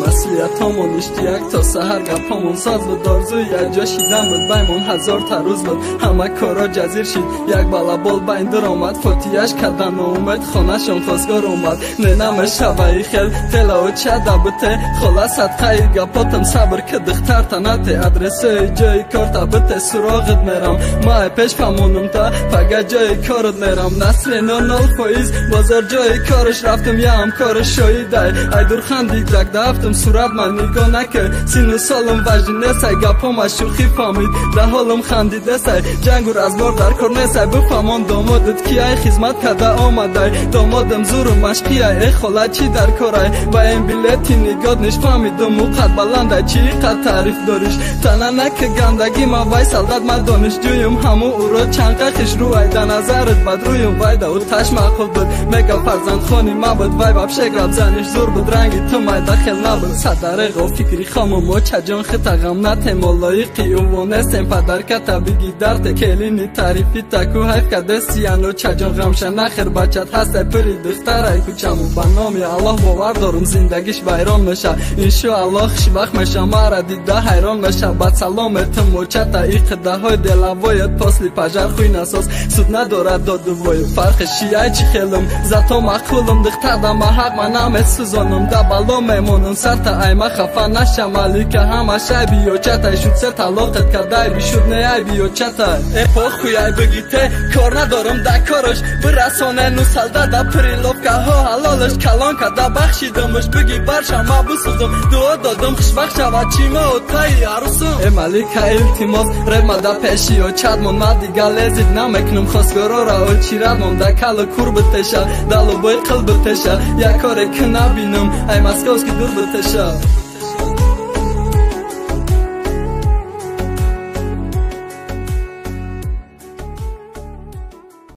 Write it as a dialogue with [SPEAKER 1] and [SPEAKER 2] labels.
[SPEAKER 1] Маслиҳатҳомон иштияк то саҳар гапҳомон соз буд. Орзуи якҷо шидан буд, баймон ҳазор тарӯз буд. Ҳама коро ҷазир шид, як балабол байн дур омад. Фотиҳаш кардан умед, хонашон хосгор омад. Не намешаваи хел телао чада буте. Хола садқаи гапотам сабр ки духтарта нате. Адресои ҷои корта бите, суроғит мерам. Май пеш фамонум та пага ҷои корот мерам. Насрино 0%, бозор ҷои кораш рафтам, я ҳамкори шоҳидай. Ай дурханди дак дафтам, сурат ман нигоҳ накар. Сину солам важни несай, гапҳома шӯхӣ фаҳмид. Да ҳолам хандидесай, ҷангу разбор дар кор несай. Бифаҳмон домодат ки ай хизмат карда омадай. Домодам зуру машқиай, э хола чӣ дар корай? Ба ин билети нигоҳ ниш фаҳмидум ӯ қад баландай. Чӣ қад таъриф дориш? Тана нака гандаги ма вай солдат, ма донишҷӯюм. Ҳаму ӯро чанқа хишрӯай, да назарат бадрӯюм. Вай да ӯ таш маъқул буд, мега фарзандхони ма буд. Вай вообще гап заниш зур буд, ранги ту майда хел набуд. Садареғо фикри хому мо чаҷон хита ғам натем. Мо лоиқи ӯво нестем, падарката биги дарте. Келини таърифи таку ҳайф кадесияно чаҷон ғамша нахир. Бачат ҳастай пири духтарай кучаму. Ба номи Аллоҳ бовар дорум, зиндагиш вайрон меша. Иншоаллоҳ хушбахт меша, мара дида ҳайрон меша. Ба салометам мочата иқдаҳои делавоят. После пожар хуй насоз, суд надорад додувою. Фарқи шиай чӣ хелум, зато маъқулум. Духтарда ма ҳақ ма намесӯзонум. Да бало мемонум сарта, айма хафа наша. Малика ҳама шай биёчатай. Шуд се талоқат кардай, бишуд не ай биёчатай. Э похуй ай бигите, кор надорам да кораш. Бирасоне ну солдата приловкаҳо ҳалолаш. Калон када бахшидамаш, биги барша ма бисӯзам. Дуо додам хушбахт шавад чима отаи арӯсам. Э малика илтимос, рема да пеши очадмон. Ма дига лезит намекунам хосгорора очирадмон. Да калу кур битеша, да лубои қил битеша. Як коре ки набинам, ай московский дур битеша.